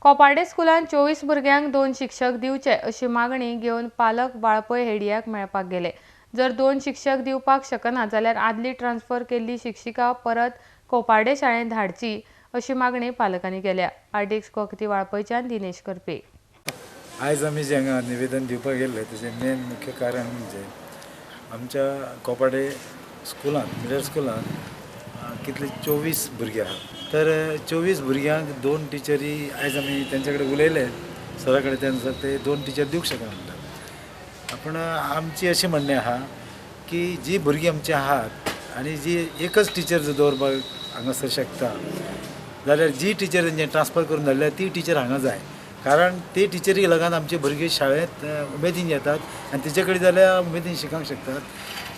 कोपार्डे स्कुलान 24 भुरग्यांक 2 शिक्षक दिवचे अशी मागणी घेवन पालक वाळपय हेडियाक मेळपाक गेले. जर 2 शिक्षक दिवपाक शकना जाल्यार आदली ट्रान्स्फर केल्ली शिक्षिका परत कोपार्डे शाळेंत धाडची अशी मागणी पालकांनी केल्या. आरडीएक्स कोंकणी वाळपयच्यान दिनेश करपे. आयज आमी जे हांगा निवेदन दिवपाक गेल्ले तेजें मेन मुख्य कारण म्हणजे आमच्या कोपार्डे स्कुलांत, मिडल स्कुलांत कितले 24 भुरगे आहात, तर 24 भुरग्यांक 2 टिचरी आयज आमी तेंचे कडेन उलयले सरा कडेन, तेंचो ते 2 टिचर दिवंक शकना म्हणटात. पूण आमची अशें म्हणणें आहा की जी भुरगीं आमची आहात आनी जी एकच टिचर जर दवरपाक हांगासर शकता जाल्यार जी टिचर तेंचे ट्रान्सफर करून धाडल्या ती टिचर हांगा जाय, कारण ते टिचरीक लागून आमचे भुरगे शाळेंत उमेदीन येतात आनी तेचे कडेन जाल्यार उमेदीन शिकोंक शकतात.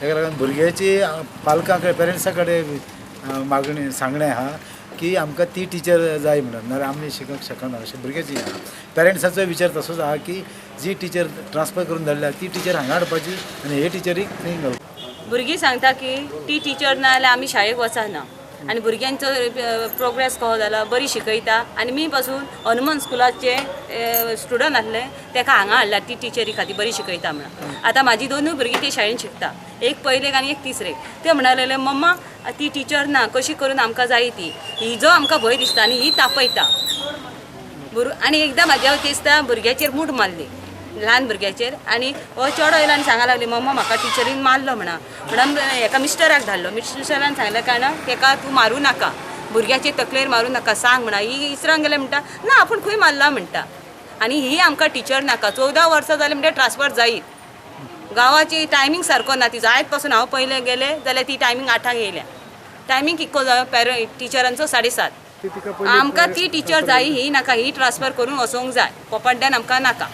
ताका लागून भुरग्याची पालकां कडेन, पेरंट्सां कडेन मागणी सांगणें आहा की आमकां ती टिचर जाय म्हणून, नाजाल्यार आमी शिकोंक शकना अशें भुरग्याची आहा. पेरंट्साचो विचार तसोच आहा की जी टिचर ट्रान्सफर करून धाडल्या ती टिचर हांगा हाडपाची आनी हे टिचरीक थंय घालपाची. भुरगीं सांगता की ती टिचर ना जाल्यार आमी शाळेक वचना आनी भुरग्यांचो प्रोग्रेस कसो जाला, बरी शिकयता. आनी मी पासून हनुमान स्कुलाचे स्टुडंट आसले तेका हांगा हाडला ती टिचरी खातीर, बरी शिकयता म्हणून. आतां म्हाजी दोनूय भुरगीं ते शाळेन शिकता, एक पयलेक आनी एक तिसरेक. ते म्हणा लागले मम्मा ती टिचर ना, कशी करून आमकां जाय ती, हिजो आमकां भंय दिसता आनी ही तापयता. आनी एकदां म्हाज्या दिसता भुरग्याचेर मूठ मारली, ल्हान भुरग्याचेर, आनी हो चेडो येयलो आनी सांगा लागली मम्मा म्हाका टिचरीन मारलो म्हणा. म्हणून हेका मिस्टराक धाडलो. मिस्टरान सांगलें कारणान तेका तूं मारूं नाका, भुरग्याचे तकलेर मारूं नाका, सांग म्हणा. ही इसरांक गेले म्हणटा ना आपूण खंय मारला म्हणटा. आनी ही आमकां टिचर नाका. 14 वर्सां जालीं म्हणटा ट्रान्सफर जायत. गांवाची टायमींग सारको ना तिजो. आयज पासून हांव पयलें गेलें जाल्यार ती टायमींग 8 येयल्या. टायमींग कितको जायो पेरंट टिचरांचो 7:30. आमकां ती टिचर जाय, ही नाका, ही ट्रान्सफर करून वचोंक जाय कोपाड्ड्यान, आमकां नाका.